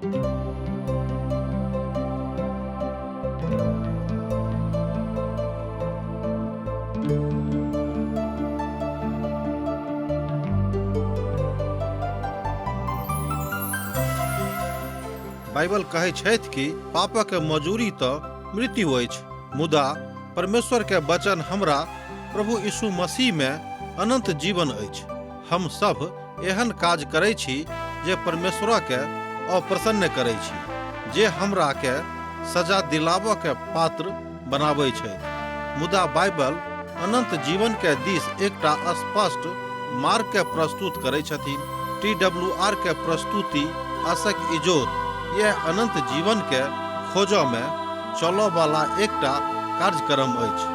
Bible कहै छथि कि पापक मजूरी तऽ मृत्यु अछि, मुदा परमेश्वर के वचन हमरा प्रभु यीशु मसीह में अनंत जीवन अछि। हम सब एहन काज करै छी जे परमेश्वर के अप्रसन्न करै छी, जे हमरा के सजा दिलाबऽ के पात्र बनाबै छथि। मुदा बाइबल अनंत जीवन के दिस एकटा स्पष्ट मार्ग के प्रस्तुत करै छथिन। टी डब्ल्यू आर के प्रस्तुति आशक इजोत यह अनंत जीवन के खोजऽ में चलऽ वाला एकटा कार्यक्रम अछि।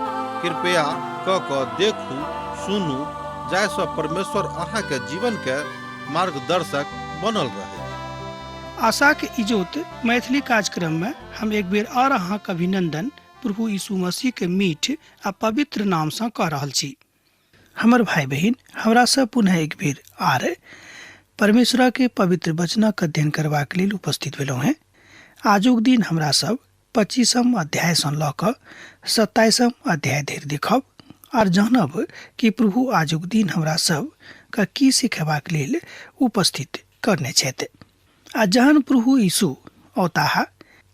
कृपया क कऽ देखू, सुनू, जाहिसँ परमेश्वर अहाँके जीवन के मार्गदर्शक बनल रहै। आशाक इजोत मैथिली कार्यक्रम में हम एक बेर और अहाँक अभिनंदन प्रभु यीशु मसीह के मीठ आ पवित्र नाम सँ कऽ रहल छी। हमर भाई बहिन, हमरा सब पुनः एक बेर आर परमेश्वर के पवित्र वचनक अध्ययन करबाक लेल उपस्थित भेलहुँ हेँ। आजुक दिन हमरा सब 25 अध्याय सँ लऽ कऽ 27 अध्याय धरि देखब आर जानब कि प्रभु आजुक दिन हमरा सब के की सिखेबाक लेल उपस्थित करने छथि। आ जहन प्रभु यीशु औताह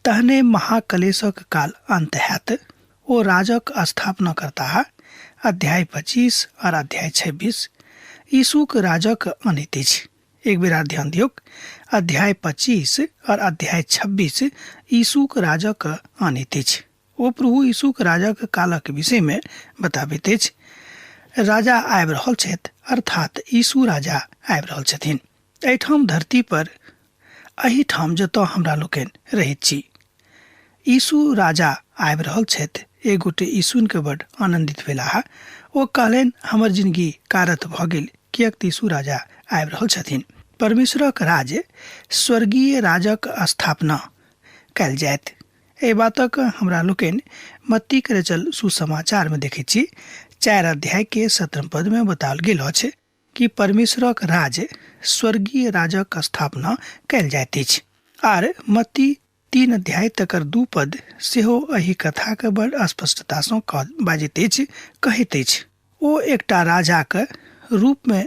तहने महाकलेशक काल अंत हैत, ओ राजक स्थापना करताह। अध्याय 25 और अध्याय 26 यीशुक राजक अनैत अछि। एक बेर आर ध्यान दियौक, अध्याय 25 और अध्याय 26 यीशुक राजक अनैत अछि। ओ प्रभु यीशुक राजक कालक विषय में बताबैत अछि। राजा आबि रहल छथि, अर्थात यीशु राजा आबि रहल छथिन। एहिठाम धरती पर, एहिठाम जतऽ हमरा लोकनि रहैत छी, यीशु राजा आबि रहल छथि। एक गोटे ई सुनि कऽ बड आनन्दित भेलाह। ओ कहलनि, हमर जिनगी कारत भऽ गेल, किएक तऽ यीशु राजा आबि रहल छथिन। परमेश्वरक राज स्वर्गीय राजक स्थापना कयल जायत। एहि बातक हमरा लोकनि मत्तीक रचल सुसमाचारमे देखैत छी। 4 अध्याय के 17 पद में बताओल गेल अछि कि परमेश्वरक राज स्वर्गीय राजक स्थापना कयल जाइत अछि। आर मत्ती 3 अध्याय तकर 2 पद सेहो एहि कथाके बड़ स्पष्टतासँ बाजैत अछि, कहैत अछि, ओ एकटा राजाक रूपमे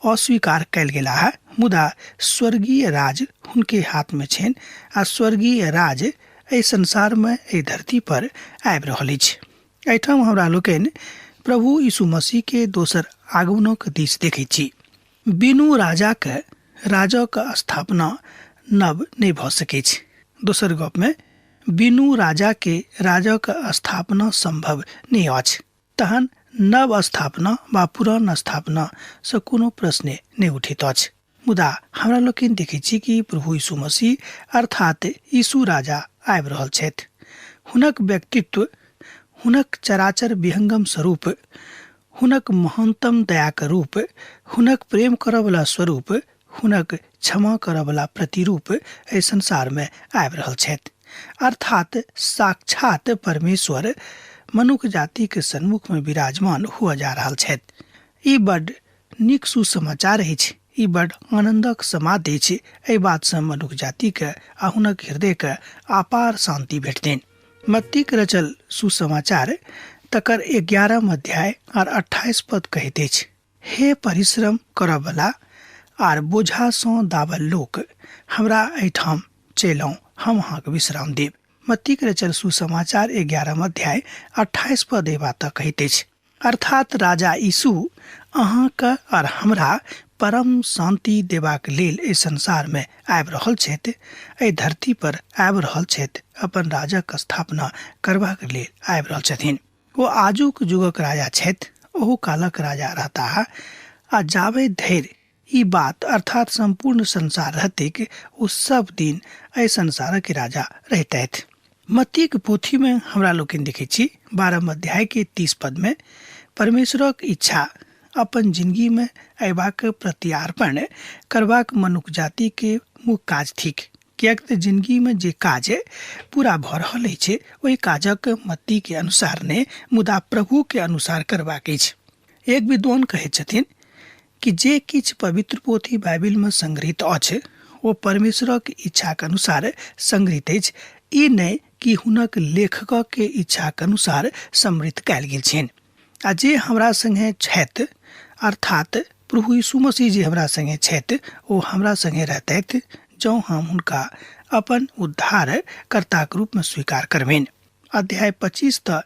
अस्वीकार कयल गेलाह, मुदा स्वर्गीय राज हुनके हाथमे छनि आ स्वर्गीय राज एहि संसारमे एहि धरती पर आबि रहल अछि। एहिठाम हमरा लोकनि प्रभु यीशु मसीह के दोसर आगमनक दिस देखैत छी। बिनु राजाक राजक स्थापना नव नहि भऽ सकैछ। दोसर गपमे बिनु राजा के राजक स्थापना संभव नहि अछि। तहन नव स्थापना वा पुरान स्थापना सँ कोनो प्रश्ने नहि उठैत अछि। मुदा हमरा लोकनि देखैत छी कि प्रभु यीशु मसीह अर्थात यीशु राजा आबि रहल छथि। हुनक व्यक्तित्व, हुनक चराचर विहंगम स्वरूप, हुनक महानतम दयाक रूप, हुनक प्रेम करऽवला स्वरूप, हुनक क्षमा करऽवला प्रतिरूप एहि संसारमे आबि रहल छथि। अर्थात साक्षात परमेश्वर मनुख जातिके सन्मुखमे विराजमान हुअ जा रहल छथि। ई बड नीक सुसमाचार अछि, ई बड आनन्दक समाद अछि। एहि बातसँ मनुख जातिके आ हुनक हृदयके अपार शान्ति भेटतनि। मत्तीक रचल सुसमाचार तकर 11 अध्याय आर 28 पद कहैत अछि, हे परिश्रम करऽवला आर बोझासँ दाबल लोक, हमरा एहिठाम चलि आउ, हम अहाँके विश्राम देब। मत्तीक रचल सुसमाचार 11 अध्याय 28 पद एहि बातक कहैत अछि। अर्थात राजा यीशु अहाँके और हमरा परम शांति देबाक लेल एहि संसार में आबि रहल छथि, एहि धरती पर आबि रहल छथि, अपन राजक स्थापना करबाक लेल आबि रहल छथिन। ओ आजुक युगक राजा छथि, ओहू कालक राजा रहताह आ जाबे धरि ई बात अर्थात संपूर्ण संसार रहतैक ओ सब दिन एहि संसारक राजा रहितथि। मत्तीक पोथीमे हमरा लोकनि देखै छी 12 अध्याय के 30 पद में परमेश्वरक इच्छा अपन जिंदगी में अयबाक प्रत्यार्पण करबाक मनुख जाति के मुख्य काज थिक। किएक तऽ जिंदगी में जे काज पूरा भऽ रहल अछि ओहि काजक मत्ती के अनुसार नहि मुदा प्रभु के अनुसार करबाक अछि। एक विद्वान कहैत छथिन कि जे किछु पवित्र पोथी बाइबिल में संग्रहित अछि ओ परमेश्वरक इच्छाक अनुसार संग्रहित अछि, ई नहि कि हुनक लेखकक के इच्छाक अनुसार समृद्ध कयल गेल छनि। आ जे हमरा संगे छथि, अर्थात प्रभु यीशु मसीह जे हमरा संगे छथि, ओ हमरा संगे रहतथि जँ हम हुनका अपन उद्धारकर्ताक रूपमे स्वीकार करबनि। अध्याय 25 तऽ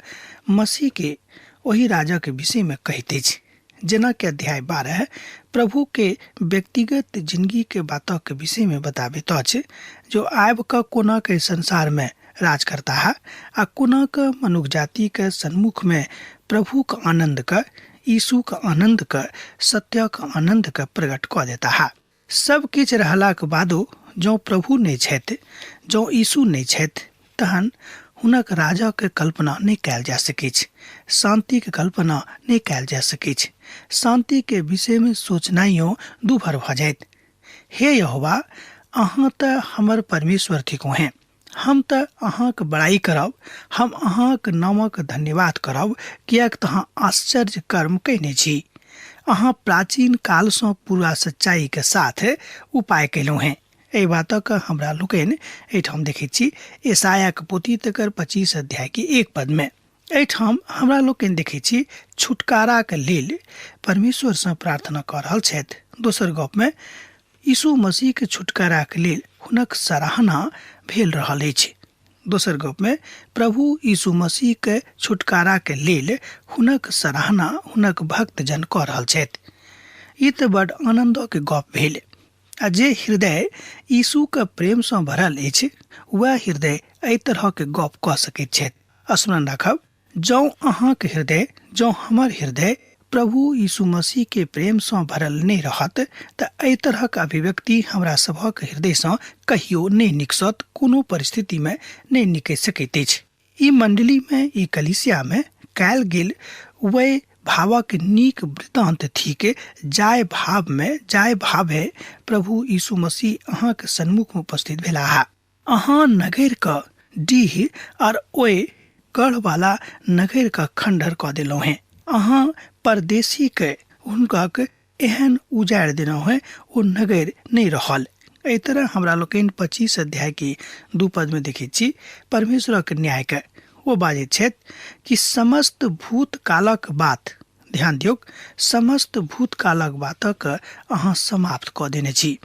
मसीह के ओहि राजाक विषयमे कहैत अछि, जेना कि अध्याय 12 प्रभु के व्यक्तिगत जिंदगी के बातक विषयमे बताबैत अछि, जो आबि कऽ कोना के संसार में राज करता है आ कोना के मनुख जाति के सन्मुख में प्रभु के आनंद के, यीशु के आनंद के, सत्य के आनंद के प्रकट कऽ देता है। सब किछु रहलाक बादो जँ प्रभु नहि छथि, जँ यीशु नहि छथि, तहन हुनक राजाके कल्पना नहि कयल जा सकैछ, शान्तिके कल्पना नहि कयल जा सकैछ। शान्तिके विषयमे सोचनाइयो दूभर भऽ जायत। हे यहोवा, अहाँ तऽ हमर परमेश्वर थिकहुँ हेँ, हम तऽ अहाँक बड़ाइ करब, हम अहाँक नामक धन्यवाद करब, किएक तऽ अहाँ आश्चर्य कर्म कयने छी। अहाँ प्राचीन कालसँ पूरा सच्चाइके साथ उपाय कयलहुँ हेँ। एहि बातक हमरा लोकनि एहिठाम देखैत छी ईसायाक पोथी तकर 25 अध्याय के 1 पदमे। एहिठाम हमरा लोकनि देखैत छी छुटकाराक लेल परमेश्वरसँ प्रार्थना कऽ रहल छथि। दोसर गपमे यीशु मसीहके छुटकाराक लेल हुनक सराहना भेल रहल अछि। दोसर गपमे प्रभु यीशु मसीहके छुटकाराके लेल हुनक सराहना हुनक भक्तजन कऽ रहल छथि। ई तऽ बड आनन्दक गप भेल। आ जे हृदय यीशुके प्रेमसँ भरल अछि वएह हृदय एहि तरहके गप कऽ सकैत छथि। स्मरण राखब, जँ अहाँके हृदय, जँ हमर हृदय प्रभु यीशु मसीह के प्रेमसँ भरल नहि रहत तऽ एहि तरहक अभिव्यक्ति हमरा सभक हृदयसँ कहियो नहि निकसत, कोनो परिस्थितिमे नहि निकलि सकैत अछि। ई मण्डलीमे, ई कलीसियामे कयल गेल वएह भावक नीक वृत्तान्त थिक, जाय भावमे, जाय भावे प्रभु यीशु मसीह अहाँके सन्मुखमे उपस्थित भेलाह। अहाँ नगर क डीह और ओहि गढ़वाला नगर क खंडहर कऽ देलहुँ हेँ। अहाँ परदेशी के हुनका एहन उजाड़ि देलहुँ हेँ, ओ नगर नहि रहल। एहि तरह हमरा लोकनि 25 अध्याय के 2 पद में देखैत छी परमेश्वरक न्याय के। ओ बाजैत छथि कि समस्त भूतकालक बात, ध्यान दियौक, समस्त भूतकालक बातक अहाँ समाप्त कऽ देने छी।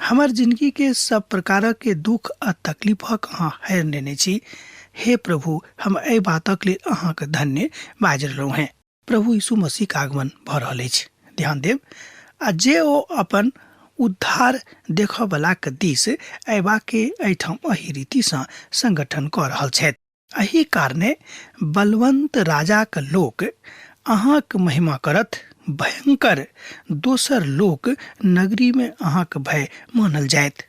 हमर जिंदगी के सब प्रकारक के दुख आ तकलीफक अहाँ हरि नेने छी। हे प्रभु, हम एहि बातक लेल अहाँके धन्य बाजि रहलहुँ हेँ। प्रभु यीशु मसीह के आगमन भऽ रहल अछि, ध्यान देब। आ जे ओ अपन उद्धार देखऽवलाके दिस अयबाके एहिठाम एहि रीतिसँ संगठन कऽ रहल छथि। एहि कारणे बलवंत राजाक लोक अहाँक महिमा करत, भयंकर दोसर लोक नगरीमे अहाँक भय मानल जायत।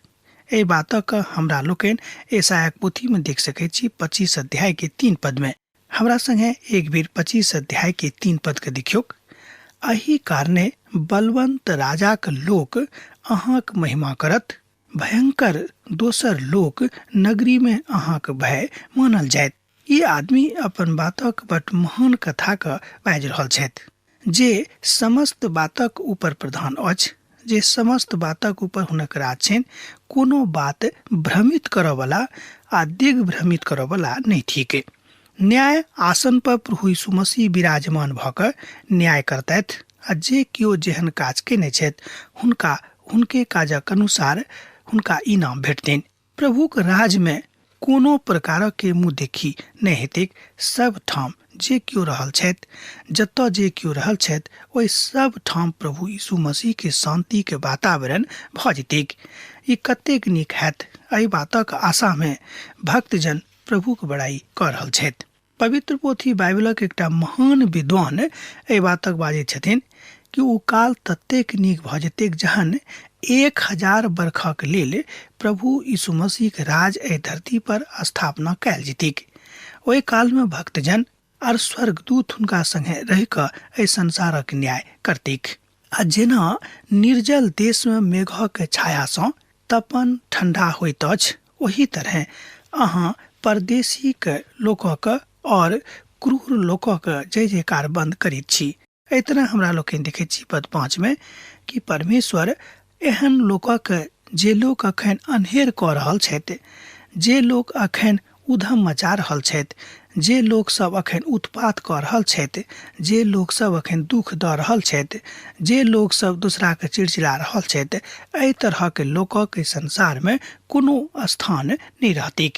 एहि बातक हमरा लोकनि ईसायाक पोथीमे देख सकैत छी 25 अध्याय के 3 पदमे। हमरा संगे एक बेर 25 अध्याय के 3 पद के देखियौक। एहि कारणे बलवंत राजाक लोक अहाँक महिमा करत, भयंकर दोसर लोक नगरी में अहाँक भय मानल जायत। ई आदमी अपन बातक बड महान कथा के बाजि रहल छथि, जे समस्त बातक ऊपर प्रधान अछि, जे समस्त बातक ऊपर हुनक राज छनि। कोनो बात भ्रमित करऽवला आ दिग्भ्रमित करऽवला नहि थिक। न्याय आसन पर प्रभु यीशु मसीह विराजमान भऽ कऽ न्याय करतथि आ जे केओ जेहन काज केने छथि हुनका हुनके काजक अनुसार हुनका इनाम भेटतनि। प्रभुक राजमे कोनो प्रकारक के मुँह देखी नहि हेतैक। सब ठाम जे केओ रहल छथि, जतऽ जे केओ रहल छथि, ओहि सब ठाम प्रभु यीशु मसीह के शांति के वातावरण भऽ जेतैक। ई कतेक नीक हैत, एहि बातक आशामे भक्तजन प्रभुक बड़ाई कऽ रहल छथि। पवित्र पोथी बाइबलक एकटा महान विद्वान एहि बातक बाजैत छथिन कि ओ काल ततेक नीक भऽ जेतैक जहन 1000 बरखक लेल प्रभु यीशु मसीहक राज एहि धरती पर स्थापना कयल जेतैक। ओहि कालमे भक्तजन आर स्वर्गदूत हुनका संगे रहि कऽ एहि संसारक न्याय करतैक। आ जेना निर्जल देशमे मेघक छायासँ तपन ठंडा होइत अछि, ओही तरहे अहाँ परदेशीक लोकक और क्रूर लोकक जय जयकार बंद करैत छी। एहि तरह हमरा लोकनि देखैत छी पद 5 में कि परमेश्वर एहन लोकक जे लोक अखन अन्हेर कऽ रहल छथि, जे लोक अखन उधम मचा रहल छथि, जे लोक सब अखन उत्पात कऽ रहल छथि, जे लोक सब अखन दुख दऽ रहल छथि, जे लोक सब दोसराके चिड़चिड़ा रहल छथि, एहि तरहक लोकक एहि संसारमे कोनो स्थान नहि रहतैक।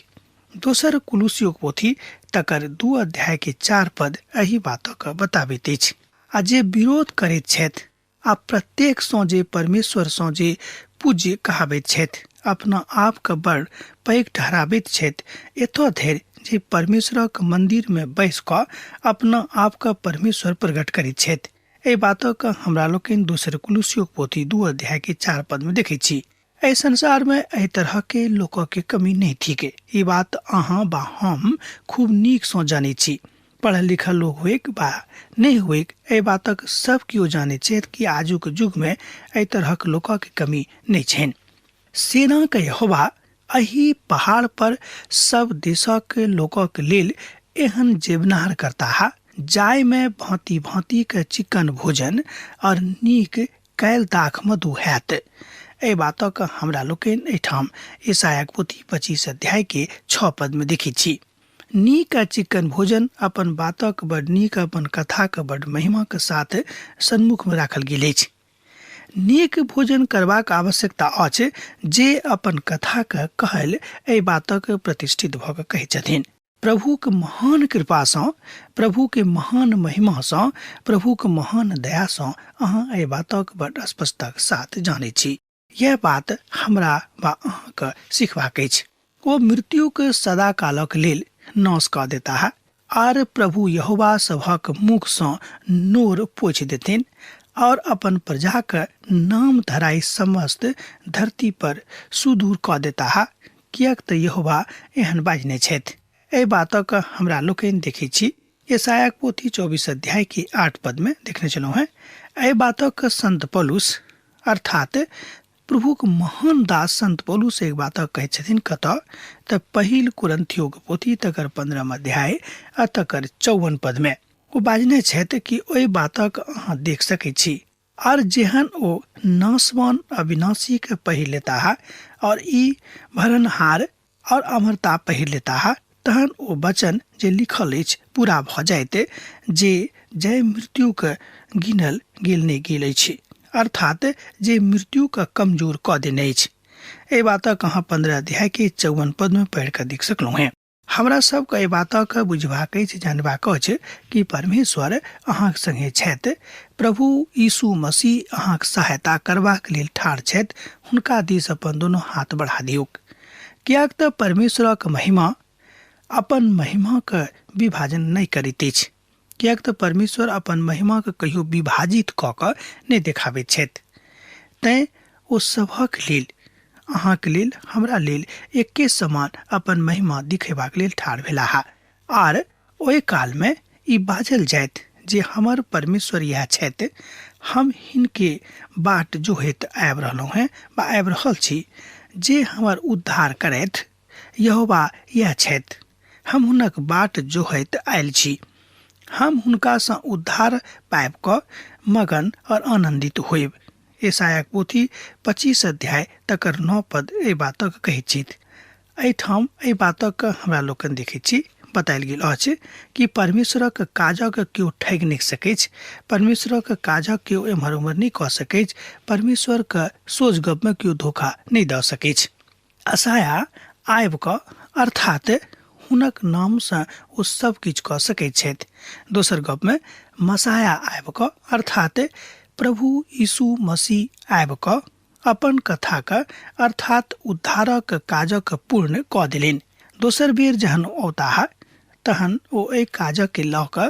दोसर कुलूसियोक पोथी तकर 2 अध्याय के 4 पद एहि बातक बताबैत अछि। आ जे विरोध करैत छथि आ प्रत्येकसँ जे परमेश्वरसँ जे पूज्य कहाबैत छथि, अपना आपके बड़ पैघ ठहराबैत छथि, एतऽ धरि जे परमेश्वरक मन्दिरमे बैस कऽ अपना आपके परमेश्वर प्रकट करैत छथि। एहि बातक हमरा लोकनि दोसर कुलूसियोक पोथी 2 अध्याय के 4 पदमे देखैत छी। एहि संसारमे एहि तरहके लोकके कमी नहि थिक। ई बात अहाँ बा हम खूब नीकसँ जानैत छी। पढ़ल लिखल लोक होइक बा नहि होइक, एहि बातक सब केओ जानैत छथि कि आजुक युगमे एहि तरहक लोकक कमी नहि छनि। सेनाक यहोवा एहि पहाड़ पर सब देशक लोकक लेल एहन जेवनार करताह जाहिमे भांति भांतिक चिकन भोजन और नीक कैल दाख मधु हैत। एहि बातक हमरा लोकनि एहिठाम ईसायाक पोथी 25 अध्याय के 6 पद में देखैत छी। नीक आ चिकन भोजन अपन बातक बड नीक अपन कथाक बड महिमाक साथ सन्मुख में राखल गेल अछि। नीक भोजन करबाक आवश्यकता अछि जे अपन कथाक कहल एहि बातक प्रतिष्ठित भऽ कऽ कहैत छथिन। प्रभुक महान कृपासँ, प्रभुके महान महिमासँ, प्रभुक महान दयासँ अहाँ एहि बातक बड स्पष्टताक साथ जानैत छी। यह बात हमरा वा अहाँके सिखबाक अछि। ओ मृत्युक सदाकालक लेल नाश कऽ देताह आर प्रभु यहोवा सभक मुखसँ नोर पोछि देथिन और अपन प्रजाक नाम धराई समस्त धरती पर सुदूर कऽ देताह, किएक तऽ यहोवा एहन बाजने छथि। एहि बातक हमरा लोकनि देखै छी यशायाक पोथी 24 अध्याय के 8 पद में देखने छलहुँ हेँ। एहि बातक संत पौलुस अर्थात प्रभुक महान दास संत पौलुस एक बातक कहै छथिन कतऽ तऽ पहिल कुरंथियोक पोथी तकर 15 अध्याय आ तकर 54 पद में ओ बाजने छथि कि ओहि बातक अहाँ देख सकै छी। आर जेहन ओ नाशवान अविनाशी के पहिर लेताह और ई भरनहार और अमरता पहिर लेताह, तहन ओ वचन जे लिखल अछि पूरा भऽ जाइत जे जय मृत्युके गिनल गेल नहि गेल अछि, अर्थात जे मृत्युके कमजोर कऽ देने अछि। एहि बातक अहाँ 15 अध्याय के 54 पद में पढ़ि कऽ देख सकलहुँ हेँ। हमरा सबके एहि बातक बुझबाक अछि, जानबाक अछि कि परमेश्वर अहाँक संगे छथि। प्रभु यीशु मसीह अहाँक सहायता करबाक लेल ठाढ़ छथि। हुनका दिस अपन दुनू हाथ बढ़ा दियौक, किएक तऽ परमेश्वरक महिमा अपन महिमाक विभाजन नहि करैत अछि, किएक तऽ परमेश्वर अपन महिमाके कहियो विभाजित कऽ कऽ नहि देखाबैत छथि। तैँ ओ सभक लेल, अहाँके लेल, हमरा लेल एके समान अपन महिमा दिखेबाक लेल ठाढ़ भेलाह। आर ओहि कालमे ई बाजल जायत जे हमर परमेश्वर इएह छथि, हम हिनके बाट जोहैत आबि रहलहुँ हेँ वा आबि रहल छी, जे हमर उद्धार करथि, यहोवा इएह छथि, हम हुनक बाट जोहैत आयल छी, हम हुनकासँ उद्धार पाबि कऽ मगन और आनन्दित होयब। यशायाक पोथी 25 अध्याय तकर 9 पद एहि बातक कहैत छथि। एहिठाम एहि बातक हमरा लोकनि देखैत छी बतायल गेल अछि कि परमेश्वरक काजक केओ ठगि नहि सकैछ, परमेश्वरक काजक केओ एम्हर ओम्हर नहि कऽ सकैछ, परमेश्वरक सोझ गपमे केओ धोखा नहि दऽ सकैछ। असाया आबि कऽ अर्थात हुनक नामसँ ओ सब किछु कऽ सकैत छथि। दोसर गपमे मसाया आबि कऽ अर्थात प्रभु यीशु मसीह आबि कऽ अपन कथाक अर्थात उद्धारक काजक पूर्ण कऽ देलनि। दोसर बेर जहन औताह तहन ओ एहि काजके लऽ कऽ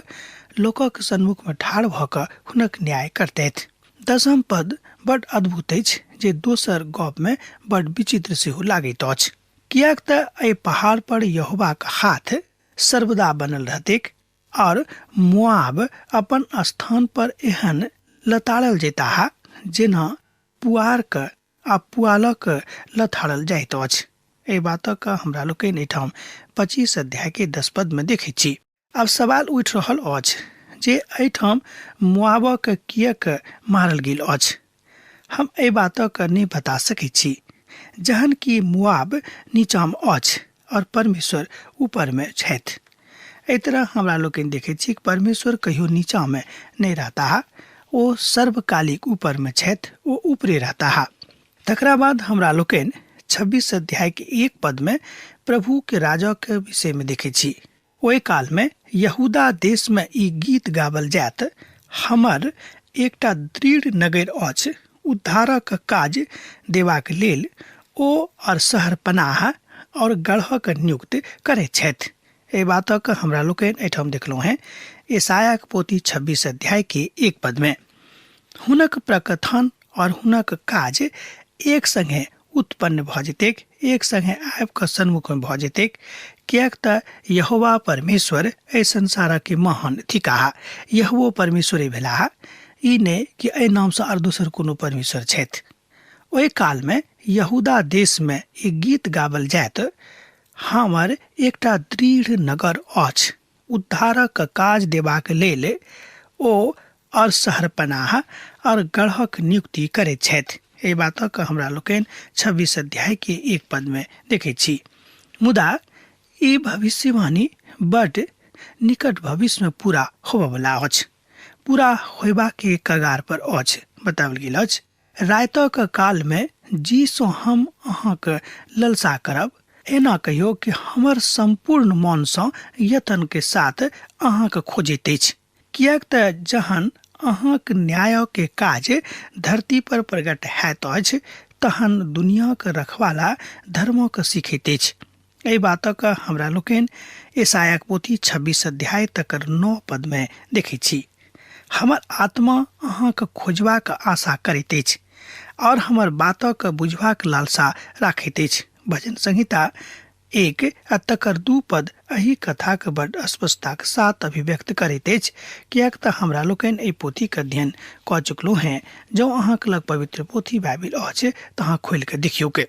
लोकक सन्मुखमे ठाढ़ भऽ कऽ हुनक न्याय करतथि। दसम पद बड अद्भुत अछि जे दोसर गपमे बड विचित्र सेहो लागैत अछि, किएक तऽ एहि पहाड़ पर यहोवाक हाथ सर्वदा बनल रहतैक और मोआब अपन स्थान पर एहन लताड़ल जैताह जेना पुआरक आ पुआलक लथाड़ल जाइत अछि। एहि बातक हमरा लोकनि एहिठाम 25 अध्याय के 10 पद मे देखैत छी। आब सवाल उठि रहल अछि जे एहिठाम मोआबक किएक मारल गेल अछि। हम एहि बातक नहि बता सकैत छी। जहन कि मुआब नीचाँमे अछि आओर परमेश्वर ऊपरमे छथि। एहि तरह हमरा लोकनि देखैत छी कि परमेश्वर कहियो नीचाँमे नहि रहताह, ओ सर्वकालिक ऊपरमे छथि, ओ ऊपरे रहताह। तकरा बाद हमरा लोकनि 26 अध्यायके 1 पदमे प्रभुके राजाके विषयमे देखैत छी। ओहि कालमे यहूदा देशमे ई गीत गाबल जायत, हमर एकटा दृढ़ नगर अछि, उद्धारक काज देबाक लेल ओ और शहरपनाह और गढ़क नियुक्त करैत छथि। एहि बातक हमरा लोकनि एहिठाम देखलहुँ हेँ ईसायाक पोथी 26 अध्याय के 1 पद में। हुनक प्रकथन और हुनक काज एक संगे उत्पन्न भऽ जेतैक, एक संगे आबि कऽ सन्मुखमे भऽ जेतैक, किएक तऽ यहोवा परमेश्वर एहि संसारक महान थिकाह। यहोवो परमेश्वरे भेलाह, ई नहि कि एहि नामसँ आर दोसर कोनो परमेश्वर छथि। ओहि कालमे यहूदा देशमे ई गीत गाबल जायत, हमर एकटा दृढ़ नगर अछि, उद्धारक काज देबाक लेल ओ और शहरपनाह और गढ़क नियुक्ति करैत छथि। एहि बातक हमरा लोकनि 26 अध्याय के 1 पद में देखैत छी। मुदा ई भविष्यवाणी बड निकट भविष्य में पूरा होबयवला अछि, पूरा होयबा के कगार पर अछि बताओल गेल अछि। रातिक कालमे जीसँ हम अहाँक ललसा करब, एना कहियो कि हमर सम्पूर्ण मनसँ यत्नके साथ अहाँक खोजैत अछि, किएक तऽ जहन अहाँक न्यायके काज धरती पर प्रकट हैत अछि तहन दुनियाक रखवाला धर्मक सिखैत अछि। एहि बातक हमरा लोकनि ईसायाक पोथी 26 अध्याय तकर 9 पदमे देखैत छी। हमर आत्मा अहाँक खोजबाक आशा करैत अछि और हमर बातक बुझबाक लालसा राखैत अछि। भजन संहिता 1 आ तकर 2 पद एहि कथाक बड स्पष्टताक साथ अभिव्यक्त करैत अछि, किएक तऽ हमरा लोकनि एहि पोथीक अध्ययन कऽ चुकलहुँ हेँ। जँ अहाँक लग पवित्र पोथी बाइबिल अछि तऽ अहाँ खोलि कऽ देखियौक।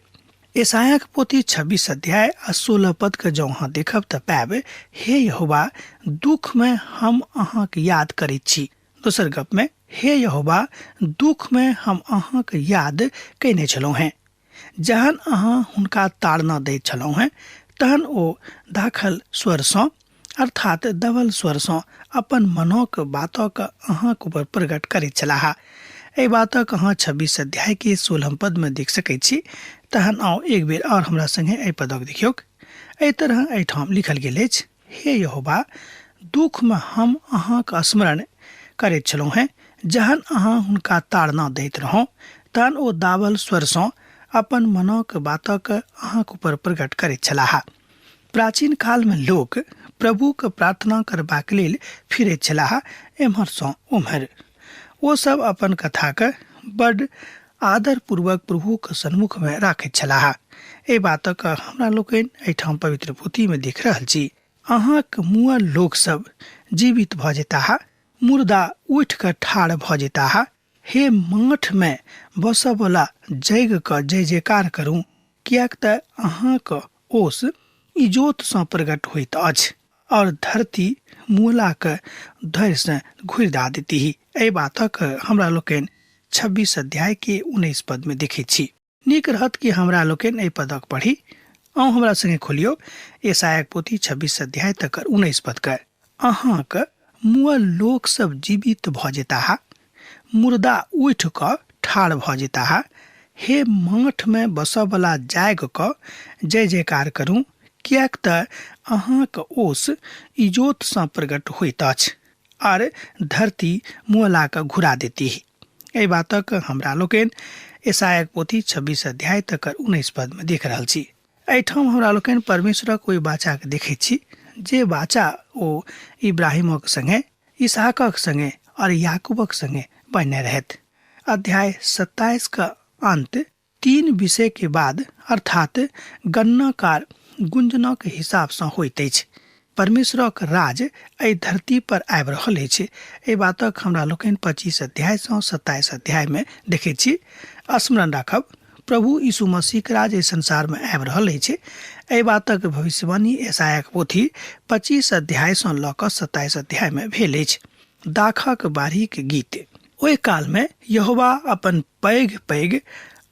ईसायाक पोथी 26 अध्याय आ 16 पद के जँ अहाँ देखब तऽ पायब, हे यहोवा, दुख में हम अहाँक याद करैत छी। दोसर गप में, हे यहोवा, दुख में हम अहाँक याद कयने छलहुँ हेँ। जहन अहाँ हुनका ताड़ना दैत छलहुँ हेँ तहन ओ दाखल स्वरसँ अर्थात दबल स्वरसँ अपन मनोक बातक अहाँक ऊपर प्रकट करैत छलाह। एहि बातक अहाँ 26 अध्याय के 16 पद में देख सकैत छी। तहन आउ एक बेर और हमरा संगे एहि पदक देखियौक। एहि तरह एहिठाम लिखल गेल अछि, हे यहोवा, दुख में हम अहाँक स्मरण करैत छलहुँ हेँ। जहन अहाँ हुनका ताड़ना दैत रहौं तहन ओ दाबल स्वरसँ अपन मनोक बातक अहाँक ऊपर प्रकट करैत छलाह। प्राचीन कालमे लोक प्रभुके प्रार्थना करबाक लेल फिरैत छलाह एम्हरसँ ओम्हर। ओ सब अपन कथाके बड आदरपूर्वक प्रभुक सन्मुखमे राखैत छलाह। एहि बातक हमरा लोकनि एहिठाम पवित्र पोथीमे देख रहल छी। अहाँक मुअल लोकसभ जीवित भऽ जेताह, मुर्दा उठि कऽ ठाढ़ भऽ जेताह। हे माठमे बसऽवला, जागि कऽ जय जयकार करू, किएक तऽ अहाँक ओस इजोतसँ प्रकट होइत अछि और धरती मुअलाक धैर्यसँ घुरि दऽ देतीह। एहि बातक हमरा लोकनि 26 अध्याय के 19 पदमे देखैत छी। नीक रहत कि हमरा लोकनि एहि पदक पढ़ी। अहूँ हमरा संगे खोलियौ ईसायाक पोथी 26 अध्याय तकर 19 पदके। अहाँक मुअल लोक सब जीवित भऽ जेताह, मुर्दा उठि कऽ ठाढ़ भऽ जेताह। हे माठमे बसऽवला, जागि कऽ जय जयकार करू, किएक तऽ अहाँक ओस इजोतसँ प्रकट होइत अछि आर धरती मुअलाके घुरा देतीह। एहि बातक हमरा लोकनि ईसायाक पोथी 26 अध्याय तकर 19 पदमे देख रहल छी। एहिठाम हमरा लोकनि परमेश्वरक ओहि वाचाके देखैत छी जे वाचा ओ इब्राहिमक संगे, इसहाकक संगे और याकूबक संगे बने रहथि। अध्याय 27 का अंत 3 विषय के बाद अर्थात गणनाकार गुंजनक हिसाब सँ होइत अछि। परमेश्वरक राज एहि धरती पर आबि रहल अछि। एहि बातक हमरा लोकनि 25 अध्याय सँ 27 अध्याय मे देखैत छी। स्मरण राखब, प्रभु यीशु मसीहक राज एहि संसार मे आबि रहल अछि। एहि बातक भविष्यवाणी यशायाक पोथी 25 अध्याय सँ लऽ कऽ 27 अध्याय मे भेल अछि। दाखक बाढ़िक गीत। ओहि काल मे यहोवा अपन पैघ पैघ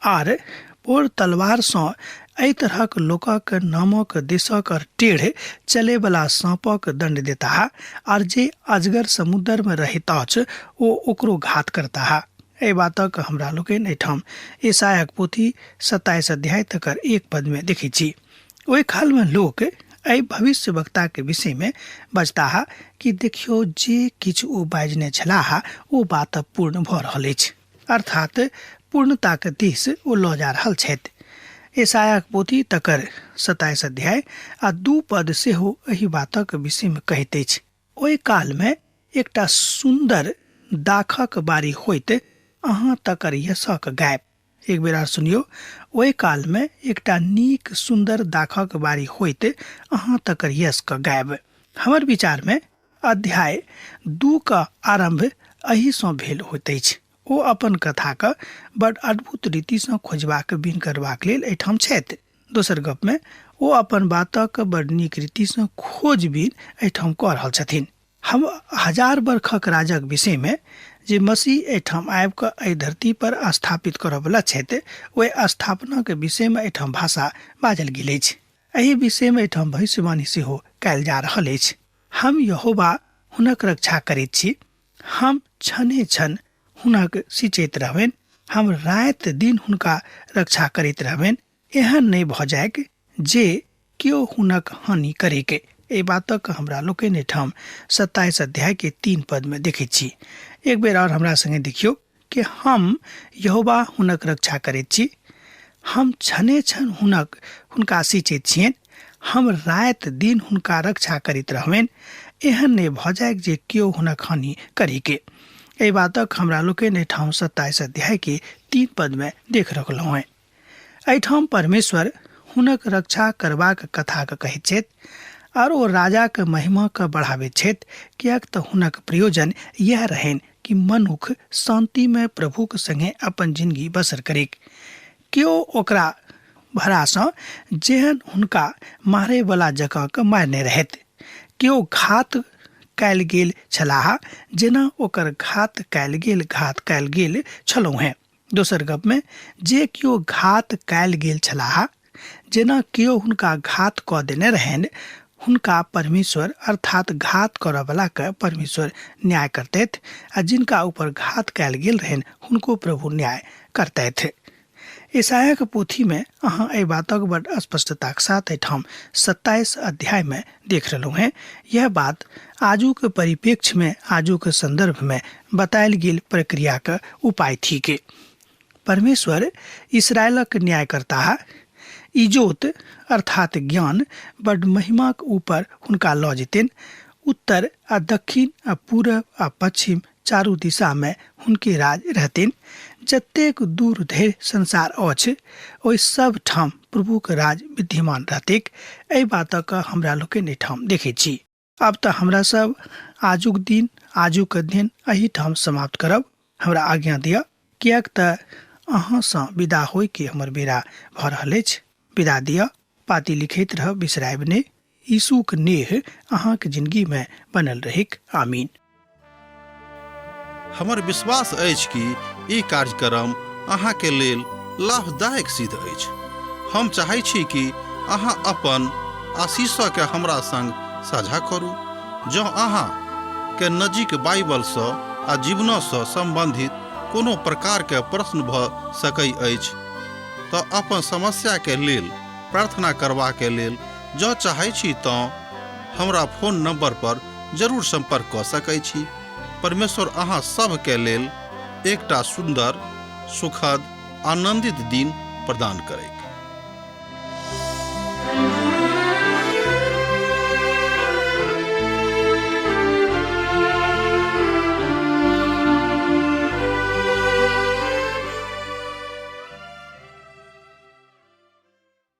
आर और तलवारसँ एहि तरहक लोकक नामक देशक और टेढ़ चलैवला साँपक दण्ड देताह आर जे अजगर समुद्रमे रहैत अछि ओ ओकरो घात करताह। एहि बातक हमरा लोकनि एहिठाम ईसायाक पोथी 27 अध्याय तकर 1 पदमे देखैत छी। ओहि कालमे लोक एहि भविष्य वक्ताके विषयमे बजताह कि देखियौ जे किछु ओ बाजने छलाह ओ बात पूर्ण भऽ रहल अछि, अर्थात पूर्णताक दिस ओ लऽ जा रहल छथि। ईसायाक पोथी तकर 27 अध्याय आ 2 पद सेहो एहि बातक विषयमे कहैत अछि। ओहि कालमे एकटा सुन्दर दाखक बारी होइत अहाँ तकर यशक गायब। एक बेर आर सुनियौ, ओहि कालमे एकटा नीक सुन्दर दाखक बारी होइत अहाँ तकर यशक गायब। हमर विचारमे अध्याय 2 क आरम्भ एहिसँ भेल होइत अछि। ओ अपन कथाक बड अद्भुत रीतिसँ खोजबाक बिन करबाक लेल एहिठाम छथि। दोसर गपमे ओ अपन बातक बड नीक रीतिसँ खोजबीन एहिठाम कऽ रहल छथिन। हम 1000 बरखक राजक विषयमे जे मसीह एहिठाम आबि कऽ एहि धरती पर स्थापित करऽवला छथि, ओहि स्थापनाक विषयमे एहिठाम भाषा बाजल गेल अछि। एहि विषयमे एहिठाम भविष्यवाणी सेहो कयल जा रहल अछि। हम यहोवा हुनक रक्षा करैत छी, हम क्षणे क्षण हुनक सिंचैत रहबनि, हम राति दिन हुनका रक्षा करैत रहबनि, एहन नहि भऽ जाइक जे केओ हुनक हानि करैक। एहि बातक हमरा लोकनि एहिठाम 27 अध्याय के 3 पद में देखैत छी। एक बेर और हमरा संगे देखियौ कि हम यहोवा हुनक रक्षा करैत छी, हम क्षणे क्षण हुनका सिंचैत छियनि, हम राति दिन हुनका रक्षा करैत रहबनि, एहन नहि भऽ जाइक जे केओ हुनक हानि करैक। एहि बातक हमरा लोकनि एहिठाम 27 अध्याय के 3 पद में देख रहलहुँ हेँ। एहिठाम परमेश्वर हुनक रक्षा करबाक कथाके कहैत छथि आर ओ राजाक महिमाके बढ़ाबैत छथि, किएक तऽ हुनक प्रयोजन इएह रहनि कि मनुख शान्तिमे प्रभुक संगे अपन जिंदगी बसर करेक। केओ ओकरा भरासँ जेहन हुनका मारैवला जकाँ के मारने रहैत, केओ घात कयल गेल छलाह जेना ओकर घात कयल गेल घात कयल गेल छलहुँ हेँ। दोसर गपमे जे केओ घात कयल गेल छलाह जेना केओ हुनका घात कऽ देने रहनि, हुनका परमेश्वर अर्थात घात करऽवलाके परमेश्वर न्याय करतथि आ जिनका ऊपर घात कयल गेल रहनि हुनको प्रभु न्याय करतथि। ईसायाक पोथीमे अहाँ एहि बातक बड स्पष्टताक साथ एहिठाम 27 अध्यायमे देख रहलहुँ हेँ। यह बात आजुक परिप्रेक्ष्यमे आजुक सन्दर्भमे बतायल गेल प्रक्रियाक उपाय थिक। परमेश्वर इसराइलक न्याय करताह। इजोत अर्थात ज्ञान बड महिमाक ऊपर हुनका लऽ जेतनि। उत्तर आ दक्षिण आ पूरब आ पश्चिम चारू दिशामे हुनके राज रहतनि। जतेक दूर धरि संसार अछि ओहि सब ठाम प्रभुक राज विद्यमान रहतैक। एहि बातक हमरा लोकनि एहिठाम देखैत छी। आब तऽ हमरा सब आजुक दिन आजुक अध्ययन एहिठाम समाप्त करब। हमरा आज्ञा दिअ, किएक तऽ अहाँसँ विदा होइके हमर बेरा भऽ रहल अछि। विदा दिअ, पाती लिखैत रहब, बिसरायब नहि। यीशुक नेह अहाँक जिंदगीमे बनल रहैक। आमीन। हमर विश्वास अछि कि ई कार्यक्रम अहाँके लेल लाभदायक सिद्ध अछि। हम चाहै छी कि अहाँ अपन आशीषके हमरा संग साझा करू। जँ अहाँ के नजीक बाइबलसँ आ जीवनसँ सम्बन्धित कोनो प्रकारके प्रश्न भऽ सकै अछि तऽ अपन समस्याके लेल प्रार्थना करबाके लेल जँ चाहै छी तँ हमरा फोन नंबर पर जरूर संपर्क कऽ सकै छी। परमेश्वर अहाँ सभके लेल एकटा सुन्दर, सुखद, आनंदित दिन प्रदान करैक।